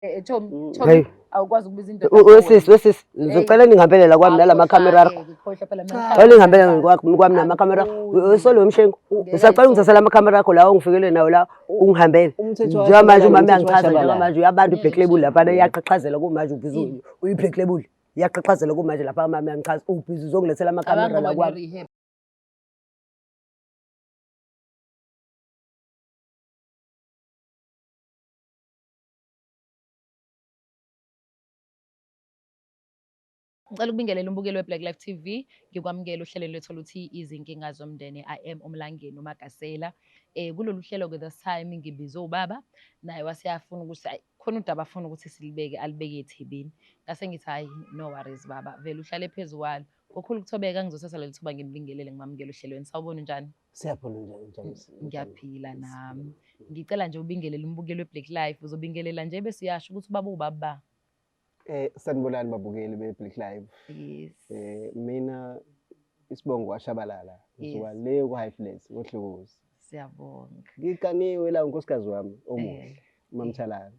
Chomi, Hey. Chomi, awukwazi ukubiza indoda. Wesisi, wesisi, ngizocela ningihambele la kwami nala makhamera akho. Ngikhohlwa phela mina. Cela ningihambele kwami namakhamera. Usole wemshengu. Usacela ungithathela amakhamera akho lawo ongifikele nawo la ungihambele. Umthetho wa Njengamanje Shabalala, umama umthetho wa uyangichaza Shabalala. njengamanje uyabantu i-black label laphana iyaqhaqhazela kumanje ubhizi uyi-black label. Iyaqhaqhazela kumanje lapha umama uyangichaza ubhizi uzongilethela amakhamera la kwami. Rehab. Ngicela ukubingelela umbukeli we-Black Life TV, ngikwamukela ohlelweni lwethu oluthi izinkinga zomndeni. I am uMlangeni uMagasela. Kulolu hlelo-ke this time ngibize ubaba, naye waseyafuna ukuthi ayi khona udaba afuna ukuthi silibeke alibeke ethebeni. Ngase ngithi hhayi no worries baba, vele uhlale phezu kwalo. Ngokhulu ukuthobeka ngizothatha leli thuba ngimbingelele ngimamukele ohlelweni. Sawubona, unjani? Siyaphila, njani njani? Ngiyaphila nami. Ngicela nje ubingelele umbukeli we-Black Life, uzobingelela nje bese uyasho ukuthi ubaba uwubaba. Sanibonani babukeli be-Black Life. Yes. Mina isibongo kwaShabalala, ngisuka le ku-High Flats koHlukuzi. Siyabonga. Ngiganiwe la unkosikazi wami omuhle, uMamthalane.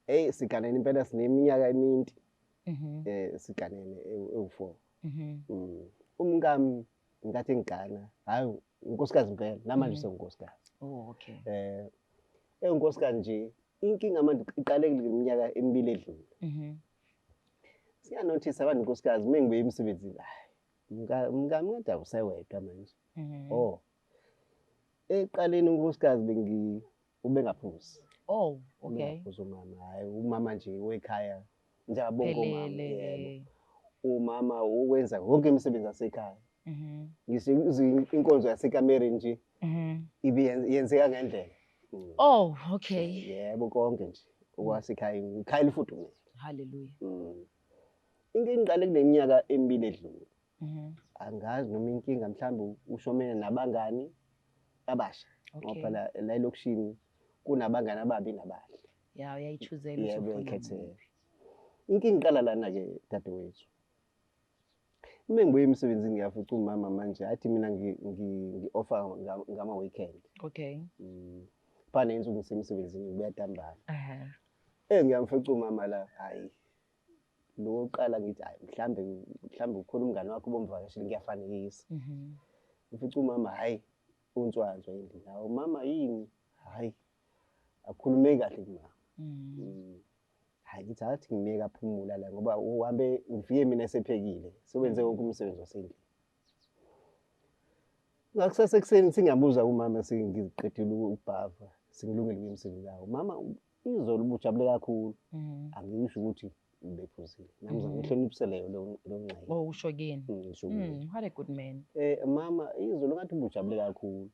Hey, siganene impela sineminyaka eminti. Siganene ewu4. Umkami ngingathi ngigana, hayi unkosikazi impela, namanje usengunkosikazi. Oh, okay. Ewunkosikazi nje inkinga manje iqale kuleminyaka emibili edlule. Siyanothisa abantu unkosikazi uma ngibuye emsebenzini, hayi umkami ngathi usewedwa manje. Oh. Ekuqaleni unkosikazi bengi ubengaphuzi. Oh, okay. Ubengaphuzi umama, hayi umama nje wekhaya njengabo bonke omama. Phelele. Yebo. Umama uwenza yonke imisebenzi yasekhaya. Ngisho inkonzo yasekamereni nje ibe yenzeka ngendlela. Oh, okay. Yebo, konke nje okwasekhaya, ikhaya lifudumele. Hallelujah. Inkinga iqale kuneminyaka emibili edlule. Angazi noma inkinga mhlawumbe ushomene nabangani abasha. Ngoba phela la elokishini kunabangani ababi nabahle. Ya, uyayichuzela ukuthi Yebo, ufuna uyayikhethela. muphi. Inkinga iqala lana-ke dadewethu. Uma ngibuye emsebenzini ngiyafica umama manje athi mina ngi-offer ngama-weekend. Okay. Phana insuku ngisemsebenzini ngibuya ntambama. Ngiyamfica umama la, hhayi. Lo wokuqala ngithi hhayi mhlambe ukhona umngane wakho obomvakashile, ngiyafanekisa. Ngifica umama hhayi unswanswa endlini. Hawu mama yini? Hhayi akukhulumeki kahle kumama. Hhayi ngithi athi ngimyeke aphumula la ngoba uhambe ngifike mina esephekile. Sewenze wonke umsebenzi wasendlini. Ngakusasa ekuseni singabuza kumama sengiqedile ukubhava, sengilungele ukuya emsebenzini. Hawu mama izolo ubujabule kakhulu. Angisho ukuthi ubephuzile. Nami ngihloniphe leyo leyo ngxenye. Oh, usho kini. Ngisho kini. What a good man. Mama izolo ngathi ubujabule kakhulu.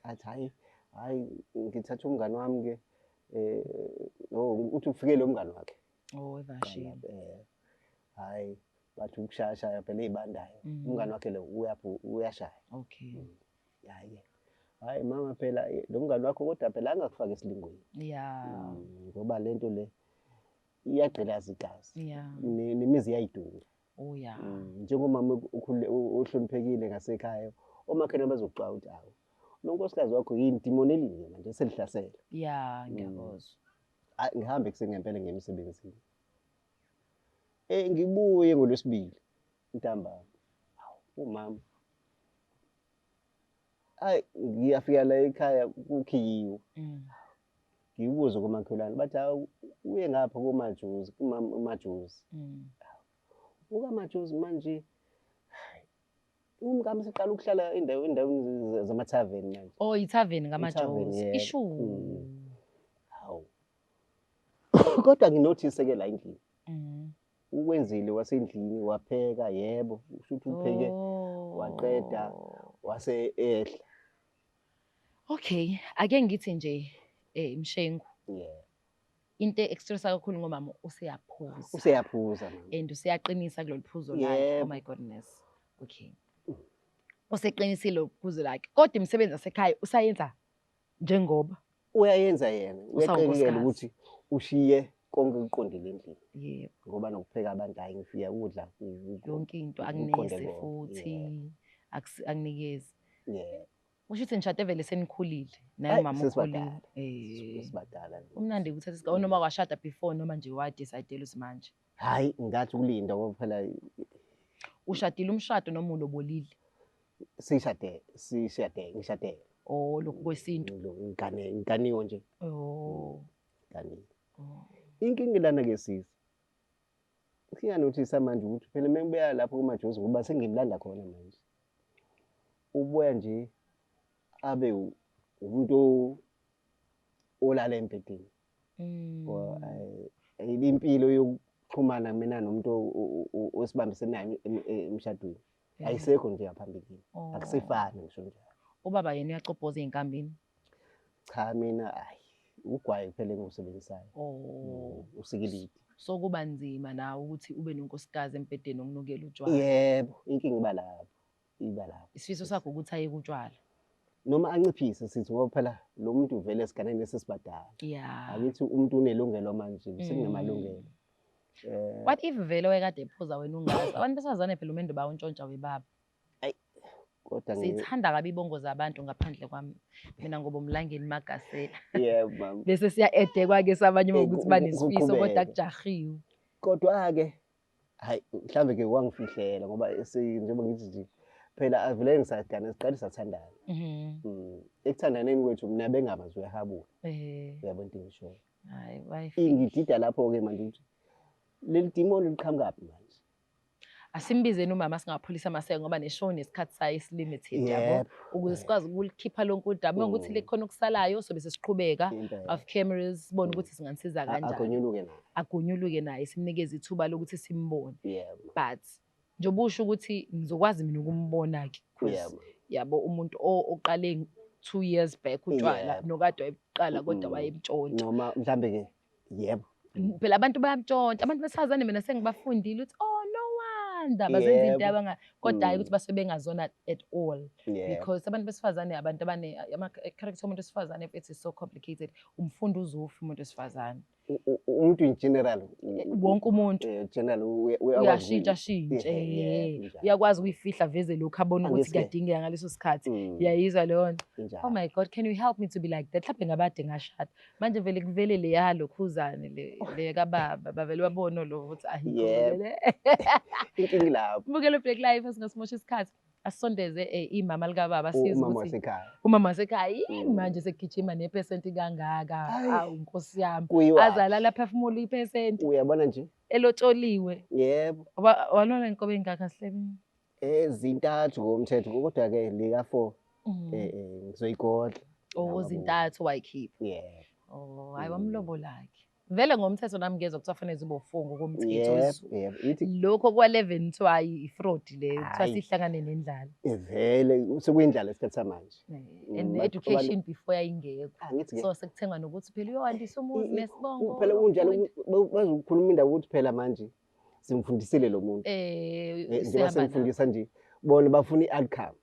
Athi hayi hayi ngithatha umngani wami ke, oh uthi ufikele umngani wakhe. Oh, evashini. Hayi bathi ukushaya phela ezibandayo. Umngani wakhe lo uyashaya. Okay. Hayi. Hayi mama phela lo mngani wakho kodwa phela angakufaka esilingweni. Yeah. Ngoba lento le iyagqilaza igazi. Yeah. Nemizi iyayidunga. Oh yeah. Njengomama ohloniphekile ngasekhaya, omakhelwane bazokuxwaya ukuthi hawu lo nkosikazi wakho yini demon elinye manje selihlasela. Yeah, ngiyakuzwa. Hayi ngihambe ekuseni ngempela ngiye emsebenzini. Ngibuye ngolwesibili ntambama. Hawu umama. Hayi ngiyafika la ekhaya kukhiyiwe. Ngibuze kumakhelwane bathi hawu uye ngapha koMajuzi, kumama uMajuzi. UkaMajuzi manje umkami seqala ukuhlala endaweni zamathaveni manje. Oh, ithaveni Ithaveni, kaMajuzi. yebo. Ishu. Hawu. Kodwa nginothise ke la endlini. Ukwenzile wasendlini wapheka, yebo, usho ukuthi upheke waqeda wase ehla. Okay, ake ngithi nje Mshengu. Yeah. Into extressa kakhulu ngomama useyaphuza. Useyaphuza mama. And useyaqinisa kulolu phuzo lakhe. Oh my goodness. Okay. Useqinisile uphuzo lakhe. Kodwa imisebenzi yasekhaya usayenza njengoba uyayenza yena. Usawunkosikazi. Uyaqikelela ukuthi ushiye konke kuqondile endlini. Yebo. Ngoba nokupheka abantu hayi ngifika ukudla Yonke into kuqonde akunikeze konke. futhi, Yebo. akunikezi. Yebo. Kusho ukuthi nishade vele senikhulile naye Ayi, umama ukhulile. sesibadala. Eh. Sibadala. Kumnandi ukuthatha isigaba noma washada before noma nje wa-decide ukuthi manje. Hhayi, ngathi ukulinda ngoba phela Ushadile umshado noma ulobolile? sishade, sishade, ngishade. Oh, lokhu kwesintu. Ngigane, ngiganiwe nje. Oh. Ngiganiwe. Oh. Inkinga lana-ke sisi, ngiyanothisa manje ukuthi phela uma ngibuya lapho kumajozi ngoba sengimlanda khona manje. Ubuya nje abe umuntu olala embhedeni. Impilo yokuxhumana mina nomuntu osibambisene naye emshadweni ayisekho nje ngaphambilini. Oh. Akusefani ngisho njalo. Ubaba yena uyacobhoza ey'nkambini? Cha, mina hhayi, ugwayi kuphela engiwusebenzisayo. Oh. Usikilidi. So kuba nzima nawe ukuthi ube nonkosikazi embhedeni okunukela utshwala. Yebo, inkinga iba lapho. Iba lapho. Isifiso sakho ukuthi ayeke utshwala. Noma anciphise sithi ngoba phela lo muntu vele esiganeni sesibadala. Akithi umuntu unelungelo manje, sekunamalungelo. What if vele wayekade ephuza wena ungazi? Abantu besifazane phela umendo bawuntshontsha webaba. Kodwa Sithanda kabi ibongo zabantu ngaphandle kwami. Mina ngoba umlangeni Magasela. Yebo mama. Bese siya edekwa ke sabanye ukuthi banesifiso kodwa kuqhubeke. kujahiwe. Kodwa ke hayi mhlambe ke wangifihlela ngoba njengoba ngithi nje phela avele ngisagana siqale sathandana. Ekuthandaneni kwethu mina bengabazi uyahabula. Uyabona into engishoyo. Hayi, bayifihla. Ingidida lapho ke manje ukuthi leli demon liqhamukaphi manje? Asimbizeni umama singapholisa amaseko ngoba neshow nesikhathi sayo isi-limited yabo. Ukuze sikwazi ukulikhipha lonke udaba. Uma ukuthi likhona okusalayo sobe sesiqhubeka off cameras sibone ukuthi singanisiza kanjani. Agonyuluke naye. Agonyuluke naye simnikeze ithuba lokuthi simbone. But njengoba usho ukuthi ngizokwazi mina ukumbona-ke, 'cause yabo umuntu oqale 2 years back utshwala nokade wayebuqala kodwa wayebutshontsha. Noma mhlambe ke yebo. Phela abantu bayabutshontsha, abantu besifazane mina sengibafundile ukuthi oh no wonder bazenza into kodwa hayi ukuthi basuke bengazona at all. Because abantu besifazane abantu abane ama character omuntu wesifazane it is so complicated. Umfunda uzofa umuntu wesifazane. Umuntu in general, Wonke umuntu. General, uyakwazi Uyashintsha shintshe. Injalo. Uyakwazi ukuyifihla veze lokhu abona ukuthi Angithi-ke. kuyadingeka ngaleso sikhathi. Uyayizwa leyo nto. Injalo. Oh my God, can you help me to be like that? Mhlawumbe ngabade ngashada. Manje vele kuvele leya lokhuzane le kababa, bavele babone lo ukuthi ayikho vele. Inkinga lapho. Mbukelo Black Life singasimosha isikhathi. Asondeze imama likababa size Umama ukuthi wasekhaya. Umama wasekhaya, yini manje sekugijima nephesenti kangaka? Ayi. Awu Nkosi yami. Kuyiwa. Azalala phefumula iphesenti. Uyabona nje? Elotsholiwe. Yebo. Walona inkobe engaka sihlemi? Zintathu ngomthetho kodwa ke lika 4. Ngizoyigodla. Oh, Yabo. zintathu wayikhipha. Yebo. Oh, hayi wamlobola ke. Vele ngomthetho nami ngezwe kuthiwa fanele zibe u4 ngokomthetho Yebo, wesiZulu. yebo. Ithi Lokho kwa-11 kuthiwa hayi i-fraud leyo, kuthiwa Hhayi. sihlangane nendlala. Vele sekuyindlala isikhathi samanje. And education before yayingekho. Angithi ke. So sekuthengwa nokuthi phela uyowandisa umuzi nesibongo. Phela kunjalo, uwindi- bazokukhuluma indaba ukuthi phela manje simfundisile lo muntu. Njengoba Sihamba simfundisa nje, bona bafuna i-outcome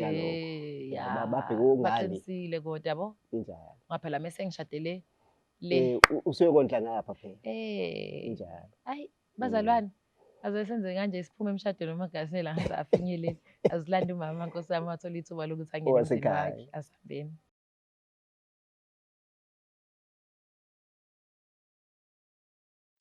yalokho. Babheke okungale. Baqinisile kodwa yabo. Injalo. Ngoba phela mese ngishadele le. Usuyokondla ngapha phela. Injalo. Hayi, bazalwane, aze senze kanje siphume emshadweni noMagasela ngasafinyeleli. Azilande umama Nkosi yami wathola ithuba lokuthi angene emzini Owasekhaya. wakhe, asihambeni.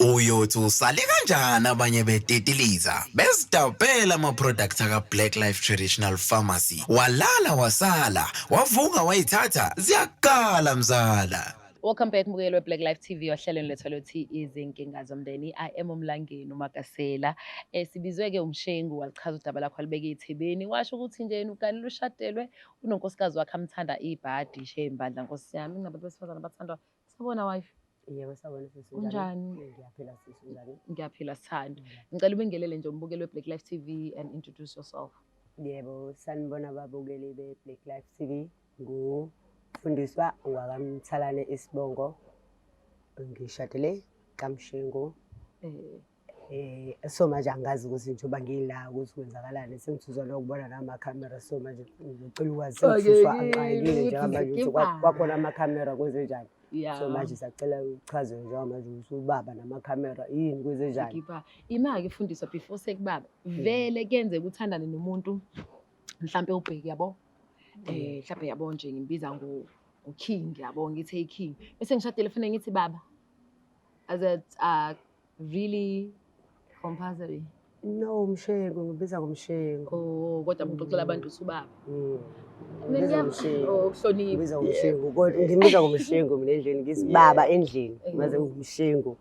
Uyothi usale kanjani abanye betetiliza bezidabhela ama-product aka-Black Life Traditional Pharmacy, walala wasala wavuka wayithatha ziyakala mzala. Welcome back mbukeli we-Black Life TV ohlelweni lethu oluthi izinkinga zomndeni. I am Umlangeni uMagasela. Sibizwe-ke uMshengu walichaza udaba lakho alibeke ethebeni, washo ukuthi nje yena uganile ushadelwe unonkosikazi wakhe amthanda ibhadi shembandla Nkosi yami, kunabantu besifazane abathandwa. Sawubona wife. Yebo, sawubona sisi, unjani? Ngiyaphila sisi, unjani? Ngiyaphila sithando. Ngicela ubingelele nje umbukeli we-Black Life TV and introduce yourself. Yebo, sanibona ababukeli be-Black Life TV. Ngufundiswa ngwakamthalane isibongo. Ngishadele kaMshengu. So manje angazi ukuthi njengoba ngila ukuthi kwenzakalani, sengithuzwa lokubona namakhamera, so manje ngicela ukwazi sengithuswa angixakekile njengamanje ukuthi kwakhona amakhamera kwenzenjani. So manje siyacela uchaze njengamanje ukuthi ubaba namakhamera yini kwenzenjani. Ngikhipha imali ifundiswa before sekubaba. Vele kuyenzeka uthandane nomuntu mhlambe ubheki yabo. Mhlawumbe yabo nje ngimbiza ngo-king yabo, ngithi hey king. Bese ngishadile kufanele ngithi baba. Is it really compulsory? No, Mshengu, ngibiza ngoMshengu. Oh, kodwa ngixoxela abantu uthi ubaba. Ngibiza ngoMshengu. Oh, ukuhlonipha. Ngibiza ngoMshengu, kodwa ngimbiza ngoMshengu mina endlini, ngithi baba endlini, maze uMshengu.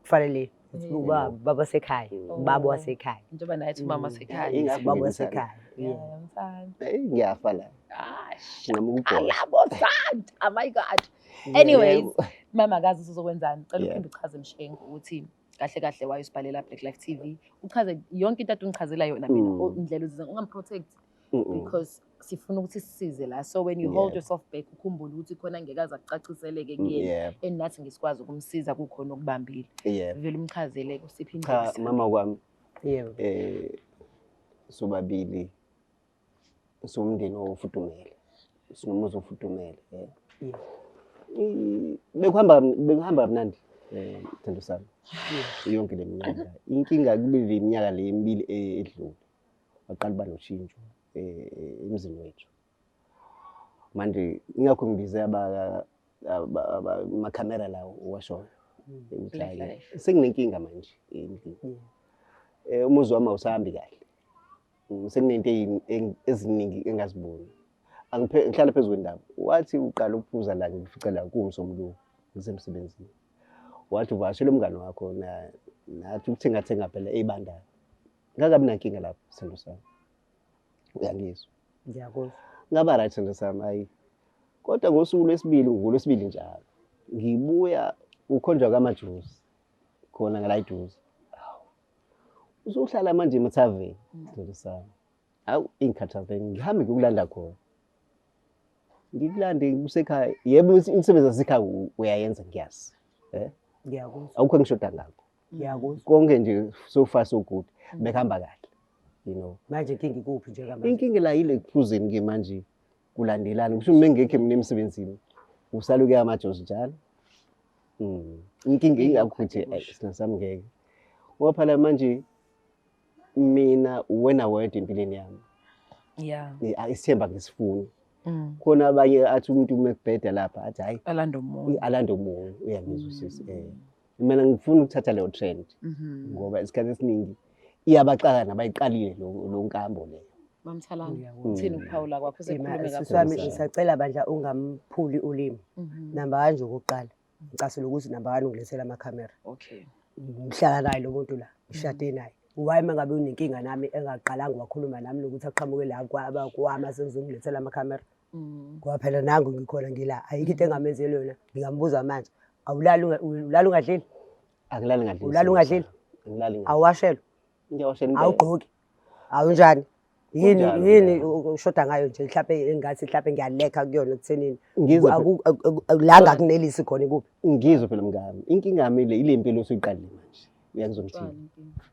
Kufanele ubaba, baba sekhaya, ubaba wasekhaya. Njengoba naye ethi umama wasekhaya. Ingakho Ubaba ngimthanda. wasekhaya. Yeah. Ngiyamthanda. Eyi, ngiyafa la. Ah, Nqamuka ubhola. Ayabothanda. Oh my God. Anyways, mama akazi uzokwenzani. Cela uphinde uchaze Mshengu ukuthi kahle kahle wayosibhalela Black Life TV. Uchaze yonke into ade ungichazela yona mina, indlela uziza ungamprotect because sifuna ukuthi sisize la. So when you hold yourself back, ukhumbule ukuthi khona ngeke aze akucaciseleke kuyena. And nathi ngesikwazi ukumsiza kukhona okubambile. Vele umchazele usiphe indlela. Cha, mama kwami. Yebo. Sobabili siwumndeni ofudumele. Sinomuzi ofudumele, yebo. Bekuhamba kamnandi, Thando sami. Yonke le minyaka. Inkinga kube le minyaka le emibili edlule. Waqala uba noshintsho emzini wethu. Manje ingakho ngibize amakhamera lawo owashoyo. Ukuthi Black hhayi, Life. senginenkinga manje endlini. Umuzi wami awusahambi kahle. Sekunento eziningi engaziboni. Ngihlala phezu kwendaba. Wathi uqala ukuphuza la ngifica la kuwumsombuluko ngisemsebenzini. Wathi uvakashele umngane wakho nathi ukuthengathenga phela eyibandayo. Ngakabi nankinga lapho sithando sami. Uyangizwa? Ngiyakuzwa. Ngaba right sithando sami, hayi. Kodwa ngosuku lwesibili, ngolwesibili njalo. Ngibuya ukhonjwa kamajuzi khona ngala eduze. Hawu. Usuhlala manje emathaveni sithando sami. Hawu, ingikhathazeke, ngihambe ngiyokulanda khona. Ngikulande kusekhaya. Yebo, imisebenzi yasekhaya uyayenza, ngiyazi. Ngiyakuzwa. Awukho engishoda ngakho. Ngiyakuzwa. Konke nje so far so good. Bekuhamba kahle. You know. Manje inkinga ikuphi nje kamanje? Inkinga la yile kuphuzeni ke manje kulandelana. Kusho uma ngekho mina emsebenzini, usale ukuya amajozi njalo. Inkinga ingakho ukuthi, ayi, sina sami ngeke. Ngoba phela manje mina wena wedwa empilweni yami. Isithemba ngisifuni. Khona abanye athi umuntu uma ekubheda lapha athi hayi, Alande omunye. Alande omunye, uyangizwa usisi. Mina ngifuna ukuthatha leyo trend. Ngoba isikhathi esiningi iyabaxaka nabayiqalile lo nkambo leyo. Mamthalane, Ngiyakuzwa. uthini ukuphawula kwakho? Usekhulume Sisi kakhulu. wami, ngisacela bandla ungamphuli ulimi. Number 1 nje okokuqala, ngicasula ukuthi number 1 ungilethela amakhamera. Ngihlala naye lo muntu la, ngishade naye. Why uma ngabe unenkinga nami engaqalanga wakhuluma nami nokuthi aqhamuke la kwami asengizongilethela amakhamera? Ngoba phela nangu ngikhona ngila, ayikho into engamenzeli yona. Ngingambuza manje, awulali ulala ungadlile? Angilali ngadlile. Ulala ungadlile? Angilali ngadlile. Awuwashelwa? Ngiyawashela impela. Awugqoki? Awunjani? Yini, Kunjalo, yini kunjalo. ushoda ngayo nje mhlawumbe engathi mhlawumbe ngiyalekha kuyona ekuthenini? Ngizwe La ngakunelisi khona ikuphi? Ngizwe phela mngami. Inkinga yami le ile mpilo osuyiqalile manje. Uyangizwa ngithini?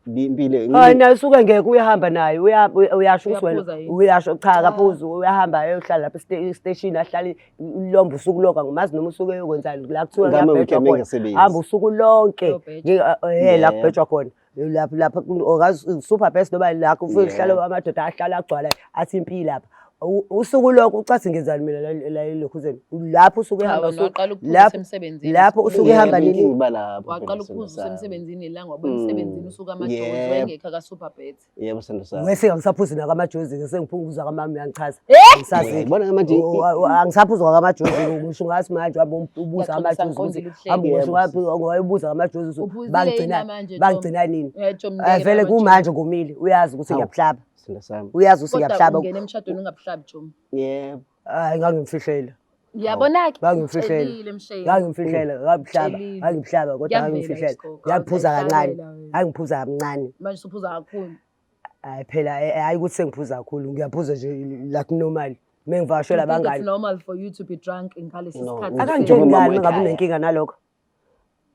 Le impilo Hayi, naye usuke ngeke uyahamba naye, uyasho ukuthi wena Uyaphuza yini? uyasho, cha, akaphuzi, uyahamba ayohlala lapha esiteshini, ahlale ilombo usuku lonke, angimazi noma usuke eyokwenzani, la kuthiwa Ngame kuyabhejwa weekend khona. engasebenzi. Hamba usuku lonke. Kuyobhejwa. La kubhejwa khona. Lapha, lapha, okazi, super best noma la kufike kuhlala amadoda ahlala agcwala athi impilo lapha. Usuku lonke ucathi ngenzani mina la elokhuzeni? Lapho usuke Cha, ehamba wena usuku waqala ukuphuza lapho usemsebenzini. lapho usuke ehamba Yebo, nini? inkinga iba lapho Waqala phela, ukuphuza Sando sami. usemsebenzini la ngoba emsebenzini usuka amajozi, wayengekho aka Super Bet. Yebo, Sando sami. Wese angisaphuzi nakamajozi, ke sengiphuza kamama uyangichaza. Angisazi. Uyayibona manje Angisaphuzi kwakamajozi, ngisho ngathi manje wabo ubuza Ngiyaxolisa, amajozi ukuthi ngiqondile ukuhleka. hamba ngisho Yebo, ngathi ungayibuza ngamajozi ukuthi Uphuzile yini manje, Tom? bangigcina nini? Tom, ngeke Vele manje. kumanje ngomile, uyazi ukuthi Hawu. ngiyabuhlaba. Sando sami. Uyazi ukuthi Kodwa ngiyabuhlaba. ungena emshadweni ungabuhlabi, Tom. Yebo. Hayi, ngangimfihlela. Ngiyabona-ke. Ngangimfihlela. Utshelile, Mshayeli. Ngangimfihlela, ngabuhlaba, Utshelile. ngangibuhlaba, kodwa Kuyavela ngangimfihlela. isigqoko, Ngangiphuza kancane. awusahlabela wena. Ngangiphuza kancane. Manje usuphuza kakhulu. Hayi phela, hayi ukuthi sengiphuza kakhulu, ngiyaphuza nje like normal. Mengivakashela You think it's abangani. normal for you to be drunk ngalesi No, sikhathi? Ngitshela Akangitsheli umama ngani ngabe wekhaya. unenkinga nalokho?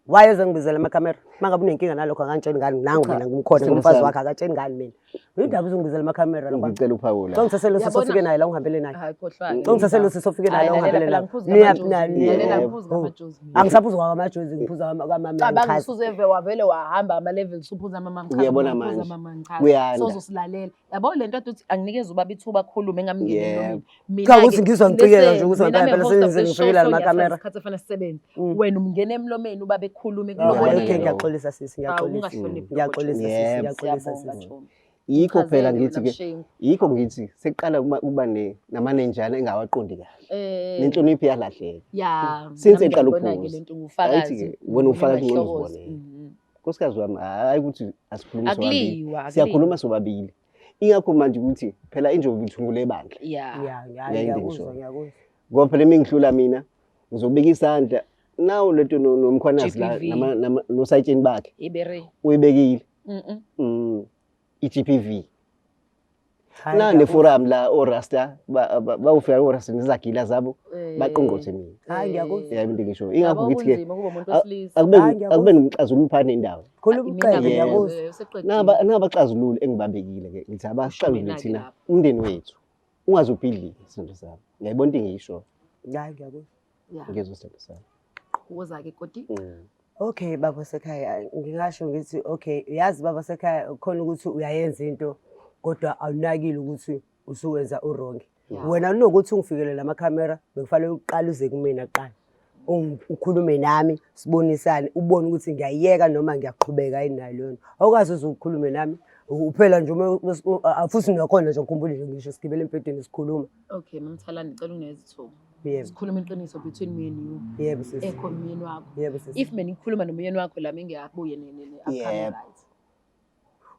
Why ezongibizela amakhamera? Uma ngabe unenkinga nalokho akantsheni ngani, nangu Cha, mina ngimkhona sithando ngumfazi sami. wakhe akatsheni ngani mina. Indaba uzongibizela amakhamera lokho. Ngicela uphawula. Cela ngithathele Yabona- sosofike naye la ungihambele naye. Hayi khohlwa. Cela ngithathele sosofike naye la Hayi, ungihambele lalela naye. phela ngiphuza Niya- ngamajuzi. na- Lalela Yebo. ngiphuza ngamajuzi mina. Angisaphuzi kwamajuzi ngiphuza kwamama Cabanga ngichaza. usuzeve wavele wahamba ama-levels uphuza amama Uyabona manje, kuyanda. Sozosilalela. Yabo le nto ade uthi anginikeze ubaba ithuba akhulume engamngeni Yebo. emlomeni. Mina Cha, ukuthi ngizwa ngicikeka nje ukuthi mina ngempela I'm a host of sengize this show, ngifikela so namakhamera. ngiyasazi isikhathi efanele sisebenze. Mm. Wena umngena emlomeni ubaba ekhulume Hayi, kulobona okay, Yebo. ngiyaxolisa sisi, ngiyaxolisa. ungahloniphi Ngiyaxolisa sisi, Yebo. ngiyaxolisa Siyabonga sisi. Chomi. Yikho phela Uchazele ngithi wena ke Mshengu. yikho ngithi sekuqala kuba nenjana engawaqondi kahle. Eh, Nenhlonipho iyalahleka. ya Since nami eqala ngiyayibona-ke ukuphuza. le nto ungufakazi. Ayithi-ke, wena ufakazi ngcono Ngiyahlokoza. uzibonele. Mhm. Nkosikazi wami hayi ukuthi asikhulumi sobabili. Akuliwa, Siyakhuluma sobabili. Ingakho manje ukuthi phela injobe ithungule ebandla. Ya. Ya, ya, Ngiyayinto ngiyakuzwa, ngisho. ngiyakuzwa. Ngoba phela mingihlula mina ngizobika isandla nawu lento noMkhwanazi la GBV. nosayitsheni bakhe Ibere. uyibekile. Mhm. I-GPV. Hayi, Na ngiyakuzwa. neforum la orasta bawufika orasta nezagila zabo baqongqothe mina. Hayi, ngiyakuzwa. Yabo into ngisho. Ingakho ngithi ke Kunzima kuba umuntu wesilisa. Hayi, ngiyakuzwa. akube nomxazululo phana nendawo. Khuluma uqede, Yebo. ngiyakuzwa. Naba nabaxazululi engibabekile ke ngithi abaxazulule Mina-ke thina lapho. umndeni wethu. Ungazubhidliki isonto sami. Ngiyayibona into engiyisho. Hayi, ngiyakuzwa. Ya. Ngiyezwa isonto sami. Woza-ke Koti. Okay baba sekhaya ngingasho ngithi okay yazi baba sekhaya khona ukuthi uyayenza into kodwa awunakile ukuthi usuwenza uwrong. Yeah. Wena unokuthi ungifikele lamakhamera bekufanele uqale uze kumina kuqala. Ukhulume nami sibonisane ubone ukuthi ngiyayiyeka noma ngiyaqhubeka yini nayo leyo nto. Awukazi uze ukhulume nami uphela nje uma futhi nakhona nje ngikhumbule nje ngisho sigibele embhedeni sikhuluma. Okay, Mamthalane ngicela unginikeze ithuba. Yebo. Sikhuluma iqiniso between me and you. Yebo sisi. Ekho nomyeni wakho. Yebo sisi. If mina ngikhuluma nomyeni wakho la mengiyabuye ne upcoming Yebo. right.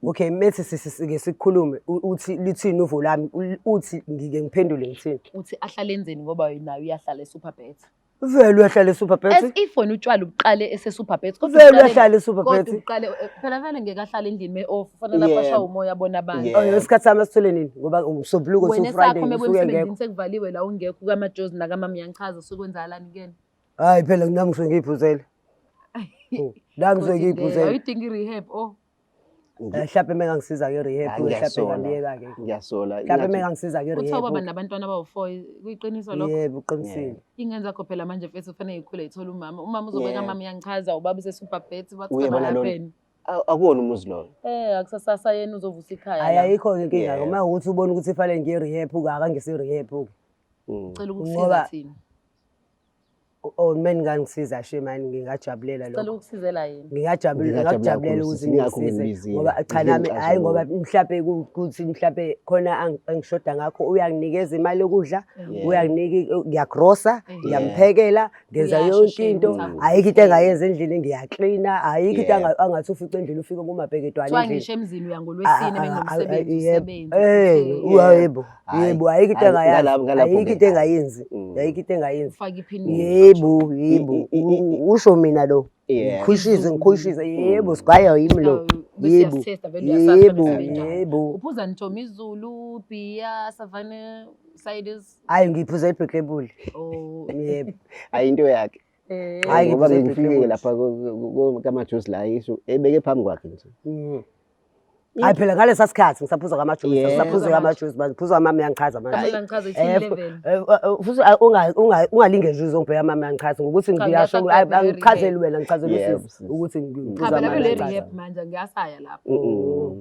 Okay, methi sisi sike sikhulume uthi lithini uvo lami uthi ngike ngiphendule ngithini. Uthi ahlale enzeni ngoba naye uyahlala eSuperbet. Vele uyahlala eSuperbet. As if wena utshwala ubuqale eseSuperbet. Kodwa Vele uqale- uyahlala eSuperbet. Kodwa uqale phela vele ngeke ahlale endlini me off ufana lapho Yebo. ashawa umoya abona abantu. Yebo. Oh, isikhathi sami asithole nini ngoba umsombuluko Wena so esakho Friday uma usuke emsebenzini ngekho. sekuvaliwe la ungekho kamajozi nakamama uyangichaza sokwenzakalani kuyena. Hayi phela nami ngisuke ngiyiphuzele. Oh, nami ngisuke ngiyiphuzele. Awuyidingi i-rehab oh. Mhlawumbe mengangisiza nge-rehab Hayi, mhlawumbe ngiyasola. ngabiyeka-ke. Ngiyasola. Mhlawumbe Ingathi- mengangisiza Kuthiwa baba nge-rehab. nabantwana abawu-4 kuyiqiniso lokho. Yebo, uqinisile. Ingane zakho phela manje mfethu kufanele yikhule ithole umama. Umama uzobeka Yebo. mama uyangichaza ubaba useSuperbet what's Uyabona gonna lona? happen? Akuwona umuzi loyo. Akusasasa yena uzovusa ikhaya. Hayi la. ayikho-ke inkinga Yebo. uma ukuthi ubona ukuthi fanele ngiye-rehab akangise-rehab-ke. Cela ukukusiza Ngoba- thina. Oh, mina ngangisiza she mani ngingajabulela Cela lokho. ukukusizela yena. Ngingajabulela Ngingajabula ngakujabulela kakhulu ukuthi sisi, ingakho ngisize nginibizile. ngoba cha nami hhayi ngoba mhlampe ukuthi mhlampe khona angishoda ngakho uyanginikeza imali yokudla Yeah. uyanginika ngiyagrosa ngiyamphekela ngenza Uyasho yonke shame into ukuthi akuphi. ayikho into engayenza endlini ngiyaklina ayikho into Yeah. angathi ufice endlini ufike kumabheketwane Kuthiwa endlini. ngisho emzini uya ngolwesine mengomsebenzi Yebo. usebenze. Eh, uthe, yebo, Hhayi, yebo, ayikho into hhayi, engayazi, ngalapho ayikho ke, into engayenzi, Mm. ayikho into engayenzi. Ufake iphini. Yebo, yebo, usho mina lo. Yebo. Ngikhwishize, ngikhwishize, yebo, sigaya yimi lo. Bese Yebo, uyasithesta vele uyasazi yebo, vele usebenjani. yebo. Uphuza Ntombi izulu, bhiya, savane, ciders. Hayi ngiphuza ibheklebuli. Oh. Yebo. Hhayi into yakhe. Hhayi, Ngoba ngiphuza ngifike ibheklebuli. lapha kamajusi la isho ebeke phambi kwakhe nje. Hayi phela ngalesa sikhathi ngisaphuza kamajusi, Yeah. ngisaphuza kamajusi manje, ngiphuza kamama uyangichaza manje. Mama uyangichaza, ithini level? Futhi ungalinge nje uzongibheka mama uyangichaza ngokuthi Cha, ngiyasho ngiyasho phela angichazeli wena ngichazela Yebo, usisi sisi. ukuthi Cha ngiphuza phela mama vele uyangichaza. rehab manje ngiyasaya lapho.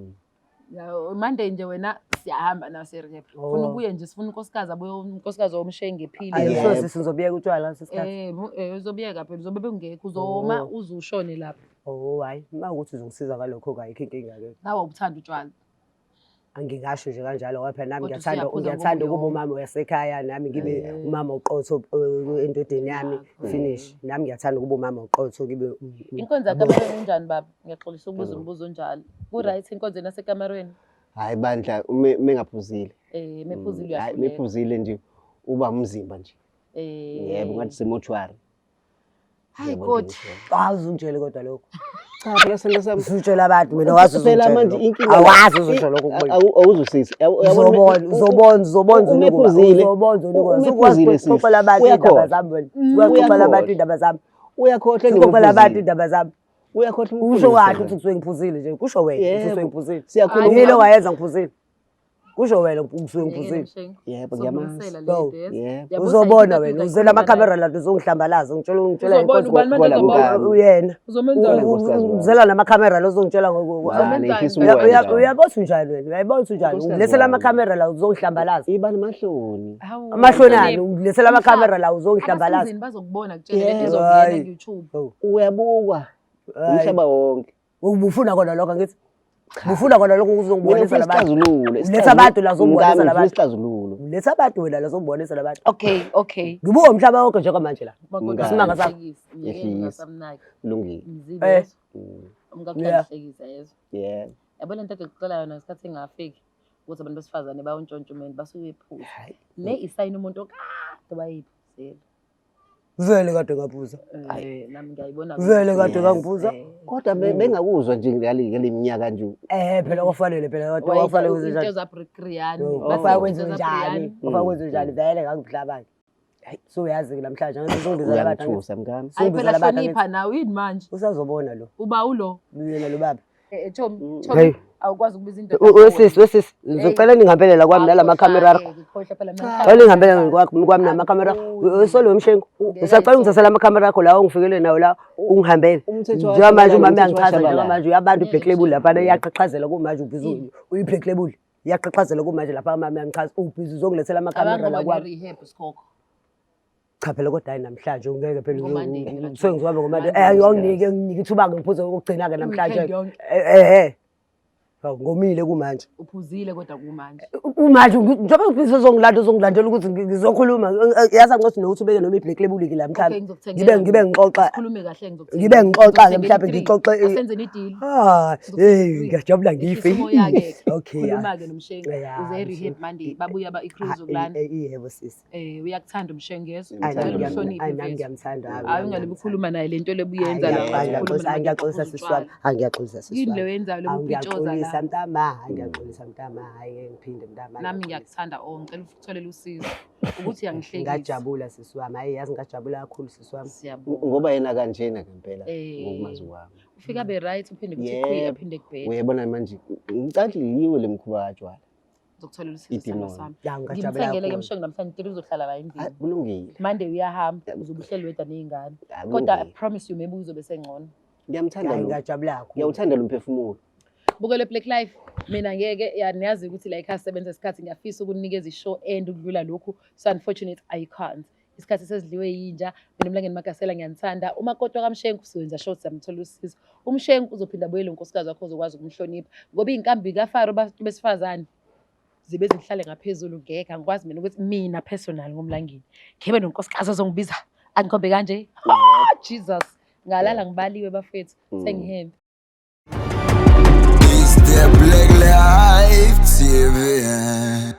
Ya, Monday nje wena siyahamba naso rehab. Funa Oh. ubuye nje sifuna unkosikazi abuye unkosikazi womshengi ngephile. Hayi Yebo. so sisi ngizobiyeka utshwala ngalesi sikhathi. Uzobiyeka phela uzobe bengekho uzoma Oh. uze ushone lapho. Oh hayi, uma ukuthi uzongisiza ngalokho ke ayikho inkinga ke. Nawe ubuthanda utshwala. Angingasho nje kanjalo ngoba phela nami Kodwa ngiyathanda usuyaphuza ngiyathanda ngoba ukuba umama wasekhaya nami ngibe Eh. umama oqotho endodeni yami Yakho. finish. Nami ngiyathanda ukuba umama oqotho ngibe Inkonzo yakamarweni injani baba? Ngiyaxolisa ukubuza umbuzo onjalo. Ku right inkonzo yasekamarweni? Hhayi bandla mengaphuzile. Mephuzile Hhayi uyahluleka. mephuzile nje uba umzimba nje. Yebo ngathi semothwari. Hayi Yebo, Koti. nje. Awazi ungitshele kodwa lokho. Cha phela sento sami. Usutshela abantu mina awazi Phela uzongitshela manje lokho. inkinga Awazi uzosho lokho kubona. Awuzusisi. Uzobona, uzobona, uzobona Umephuzile. uzobona Umephuzile sisi. Uxoxela abantu indaba Uyakhohlwa. zami wena. Uyaxoxela abantu Uyakhohlwa. indaba zami. Uyakhohlwa Ngixoxela abantu indaba zami. Uyakhohlwa Usho kahle ukuthi ngisuke ngiphuzile nje. Kusho wena ukuthi Yebo. usuke ngiphuzile. Siyakhuluma. Yini owayenza ngiphuzile? Kusho wena ngisuke ngiphuzile. Yebo, ngiyamazi. Go. Yebo. Uzobona wena uzela amakhamera la uzongihlambalaza ungitshela Uzobona inkosi ubani manje Kola uzobona? mngani. uyena. Uzomenzani? Unkosikazi wami. Uzela namakhamera la uzongitshela Mane, ngifisa Uya- ukuwa njalo. Uyabona unjani wena? Uyayibona unjani? Unkosikazi Ungilethela wami. amakhamera la uzongihlambalaza. Iba namahloni. Hawu, Amahloni ani? hlonipha. Ungilethela amakhamera la uzongihlambalaza. Abasemzini bazokubona kutshela lento Yebo. izongena Hayi. ku-YouTube. Oh, Uyabukwa hayi. umhlaba wonke. Ubufuna kona lokho angithi? Ubufuna kona lokho Mina uzongibonisa ngifuna labantu. isixazululo. Uletha abantu la uzongibonisa Mngani, ngifuna labantu. isixazululo. Uletha abantu wena la uzongibonisa labantu. Okay, okay. Ngibuka umhlaba wonke njengamanje la. Makoti Isimanga sakho. uyahlekisa, ngeke Yehlisa. ngingasamnaki. Kulungile. Mzibe Eh. yezwa. Umkakho Yeah. uyahlekisa yezwa. Yebo. Yabo le nto ade kucela yona ngesikhathi engafiki ukuthi abantu besifazane bayawuntshontsha umuntu basuke bephuza. Hayi. Le isayini umuntu okade wayeyiphuzela. Vele kade ngaphuza. Eh, nami ngiyayibona. Vele kade Yes. ngangiphuza. Eh, Kodwa bengakuzwa nje ngale minyaka nje. Eh phela kwafanele phela kade kwafanele kwenze Into njani. zaBrian. Kwafanele kwenze njani? Kwafanele kwenze njani? Vele ngangihlabana. Hayi, suyazi ke namhlanje angithi uzongibizela abantu. angithi. Uyangithusa mngani. Hayi phela Usungibizela abantu. hlonipha angithi. nawe yini manje? Usazobona lo. Uba ulo. Yena lo baba. Eh, Tommy, Hey. Tommy, awukwazi ukubiza indoda. Wesisi, wesisi, ngizocela ningihambele la kwami nalama khamera akho. Ngikhohlwa phela mina. Cela ngihambele kwami namakhamera. Solo wemshengo. Usacela ungithathele amakhamera akho lawo ongifikele nawo la ungihambele. Umthetho wa- Njengamanje umama umthetho uyangichaza washabalala. njengamanje uyabantu i-black label laphana iyaqhaqhazela kumanje ubhizi uyi-black label. Iyaqhaqhazela kumanje lapha umama uyangichaza ubhizi uzongilethela amakhamera la kwami. Rehab sikhokho. Cha phela kodwa hayi namhlanje ungeke phela Ngo-Monday phela, ngisuke ngizohamba ngo-Monday. Monday. Eh awunginike nginike ithuba ngiphuze ukugcina-ke namhlanje. I-weekend yonke. Eh eh. Hawu, Ngomile kumanje. Uphuzile kodwa kumanje. Kumanje njengoba ngifisa uzongilanda uzongilandela ukuthi ngizokhuluma yazi angithi nokuthi ubeke noma i-black label ke la Okay, mhlawumbe ngizokuthengela. ngibe ngibe ngixoxa Sikhulume kahle ngizokuthengela. ngibe ngixoxa-ke Ngizokuthengela mhlawumbe i-three. ngixoxe Asenzeni i-deal. Ah, hey ngiyajabula ngife. Yehlisa umoya-ke. Okay. Khuluma-ke nomshengu. Yeah, Uze e-rehab Monday. Babuya ba-i-crew Ah, izokulanda. Yebo sisi. Eh, uyakuthanda umshengezo. Ayi Ngiyamthanda nami Ngicela umhloniphe ayi nami mfethu. ngiyamthanda. Hayi ungabe ukhuluma naye le nto lebuyenza Hayi, la. ngiyaxolisa, Ukhuluma nabantu ngiyaxolisa abaphuza sisi wami. utshwala. Hayi ngiyaxolisa sisi Yini wami. le oyenzayo Hayi lokupitshoza ngiyaxolisa la? mntama, hayi ngiyaxolisa mntama, hayi ngeke ngiphinde mntama. Nami ngiyaxolisa. ngiyakuthanda oh ngicela ukutholela usizo. Ukuthi uyangihlekisa. Ngajabula sisi wami. Hayi yazi ngajabula kakhulu sisi wami. Siyabonga. Ngoba yena kanjena ngempela Eh. ngokumazi kwami. Ufika abe right uphinde kuthi qhi Yebo. aphinde kubhede. Uyabona manje ngicela yiwe le mkhuba katshwala. Ngizokutholela usizo sithando Idimoni. sami. Ya ngajabula Ngimthengele ke kakhulu. mshengu namhlanje tiri uzohlala la Hayi endlini. kulungile. Monday uyahamba uzobe uhleli wedwa ney'ngane. Hayi, Kodwa I kulungile. promise you maybe uzobe sengcono. Ngiyamthanda Hayi lo. ngajabula kakhulu. Ngiyawuthanda lo mphefumulo. Bukele Black Life mina ngeke ya niyazi ukuthi la ekhaya sisebenza isikhathi ngiyafisa ukunikeza i-show end ukudlula lokhu so unfortunate I can't. Isikhathi sesidliwe yinja mina uMlangeni Magasela ngiyanithanda umakoti kaMshengu siwenza show siyamthola usizo uMshengu uzophinda abuyele unkosikazi wakho uzokwazi ukumhlonipha ngoba iy'nkambi kaFaro abantu besifazane zibe zihlale ngaphezulu ngeke angikwazi mina ukuthi mina personal ngoMlangeni ngibe nonkosikazi ozongibiza angikhombe kanje ah Jesus ngalala ngibaliwe bafethu sengihembe. It's the Black Life TV.